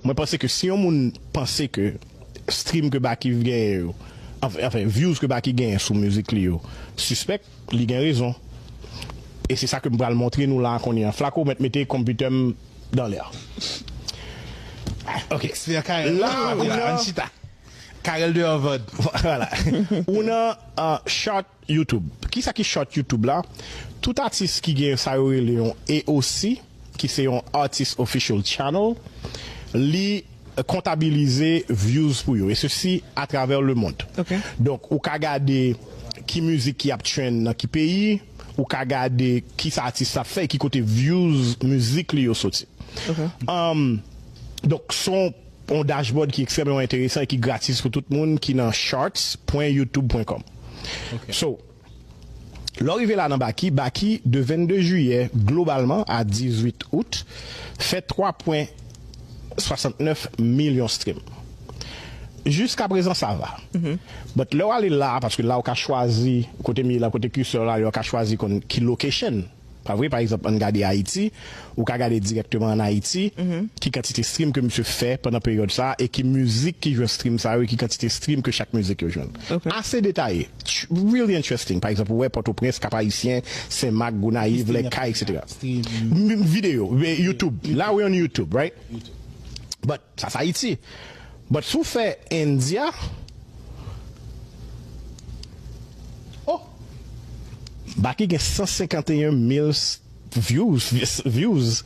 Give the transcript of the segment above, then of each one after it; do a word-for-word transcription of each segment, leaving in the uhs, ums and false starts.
Mwen panse ke si yon moun panse ke stream ke Baky genyen yo, anfen, anfen, views ke Baky genyen sou mizik li yo, sispèk, li gen rezon. E se sa ke m pral montre nou la kounye a. Flaco, mèt mete konpitè m dan lè. Ok. Expert Carel. La, ou la, ann chita. Carel de Harvard. Voilà. Ou nan uh, chart YouTube. Kisa ki chart YouTube la? Tout atis ki gen sa yo rele yon A O C, ki se yon Artist Official Channel, li kontabilize views pou yo, e sesi atravè le monde. Ok. Donk, ou ka gade ki mizik ki ap trend nan ki peyi, ou ka gade ki sa atis la fè, ki kote views mizik li yo soti. Ok. Um, donk, se yon dashboard ki ekstrèmman enteresan e ki gratis pou tout moun ki nan charts.youtube.com. So, lè w rive la nan Baky, Baky de vennde jiyè, globalman, a dizuit out, fè twa pwen swasantnèf milyon stream. Jiska prezan, sa va. But lè w ale la, paske la w ka chwazi, kote m ye la, kote cursor la, w ka chwazi konn ki location. Pa vre, pa egzanp, ann gade Ayiti, ou ka gade dirèkteman ann Ayiti, ki kantite stream ke misye fè pandan peryòd sa, e ki mizik ki jwenn stream sa yo, e ki kantite stream ke chak mizik yo jwenn. Ok. Ase detaye, ch- really interesting. Pa egzanp, ou wè Pòtoprens, Kap Ayisyen, Senmak, Gonayiv, Lèkay, et cetera. Stream. M- Videyo, e, YouTube. La, we on YouTube, right? But, sa, sa Ayiti. But, si w fè India, oh, Baky gen san senkanteyen mil views, views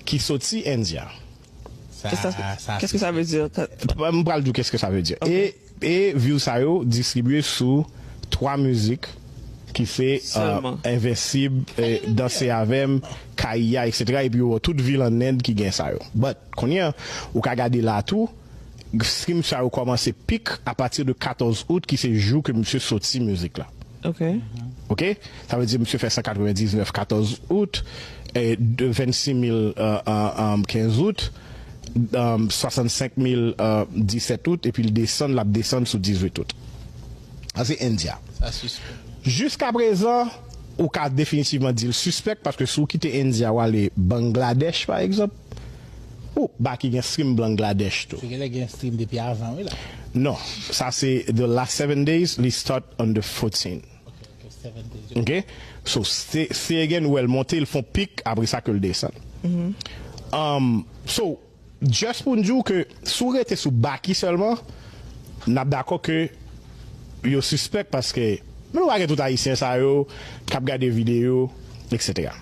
ki soti India. Sa, Qu'est-ce que sa, ça- qu'est-ce que ça veut dire? Ka- M pral di w qu'est-ce que ça veut dire. E, e views sa yo distribye sou twa mizik ki se Sèlman. uh, Envensib, eh, Danse Avè m, Kaiya, et cetera. Epi yo tout vil an End ki gen sa yo. But, kounye a, ou ka gade la tou, stream sa yo kòmanse pik apati de katòz out ki se jou ke misye soti mizik la. Ok. Ok? Sa vle di misye fè san katrevendiznèf katòz out, eh, de vennsis mil, euh, euh, euh, kenz out, euh, swasannsenk mil, euh, disèt out, epi l desann, l ap desann sou dizuit out. Sa se India. Sa sispèk. Jiska prezan, ou ka definitivman di l sispèk, paske si w kite India w ale Bangladesh, pa egzanp, ou Baky gen stream Bangladesh tou. Se genlè gen stream depi avan, wi la. Non, sa se the last seven days, li start on the fourteen. Ok, ok, seven days. Ok? So, se, se again, ou wè l monte, l fon pik, apre sa ke l desann. Um, so, just pou n di w ke si w rete sou Baky sèlman, n ap dakò ke yo sispèk paske nou pa gen tout Ayisyen sa yo k ap gade videyo, et cetera.